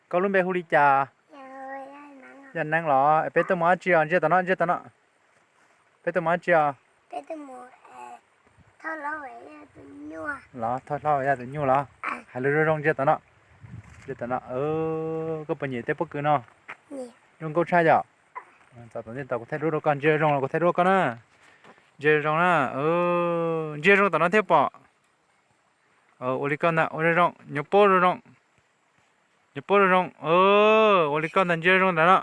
Koj lub npe hu li cas? Yaj Neeb los? Peb tuaj mus dab tsi os? Ntsia tom no, ntsia tom no. Peb tuaj mus dab tsi os? Los thauj hlau yaj tus nyuj los? Hais lus zoo zoo, ntsia tom no. Ntsia tom no. Koj puas nyiam tej pob kws no? Zoo nkauj tshaj yom? Txog tom ntej tau kuv thaij duab rau koj, ntsia zoo los kuv thaij duab koj na. Ntsia zoo na. Ntsia zoo tom no thiaj pom. Ua li koj ntag, ua zoo zoo, nyuam pob zoo zoo. Nyuam pob zoo zoo. Ua li koj ntag, ntsia zoo ntawm no.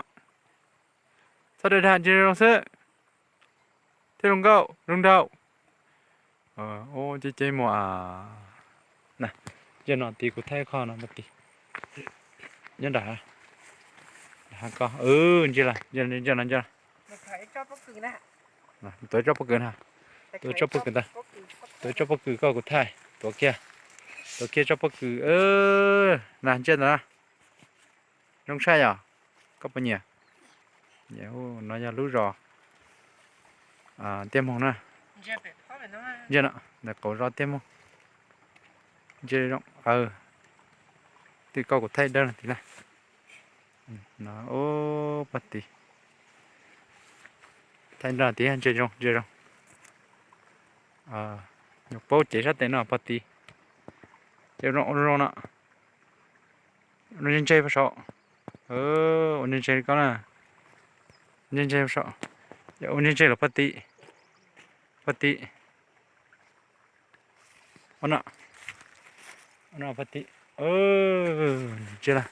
Txhob dag dag, ntsia zoo xwb thiaj zoo nkauj zoo nraug. Ub, ceb ceb muag. Ntsia no tid, kuv thaij qhov no tid. Nyob nram hav, nram hav ko. Ntsia los, ntsia no, ntsia no. Tuav tsob pob kws na. Tuav tsob pob kws ntag. Tuav tsob pob kws koj kuv thaij. Tuav kiag. Tuav kiag tsob pob kws. Na, ntsia ntawm no. Zoo tshaj yom? Koj puas nyiam? No yog lub zos Tiaj Moog na. Ntsia no, ntawm qaum zos Tiaj Moog. Ntsia zoo. Twb koj kuv thaij dawb no tid na. No, pog tid. Thaij nrog tid, ntsia zoo, ntsia zoo. Nyuam pob cev sab tes no pog tid. Ces zoo zoo no. Ua ntse ntse pag saum. Ua ntse ntse li koj na. Ntse ntse pag saum. Ua ntse ntse los pog tid. Pog tid. Ua no. Ua no pog tid. Ntsia lawm.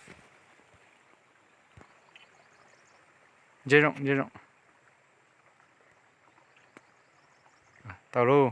Ntsia zoo, ntsia zoo. Tau lauj.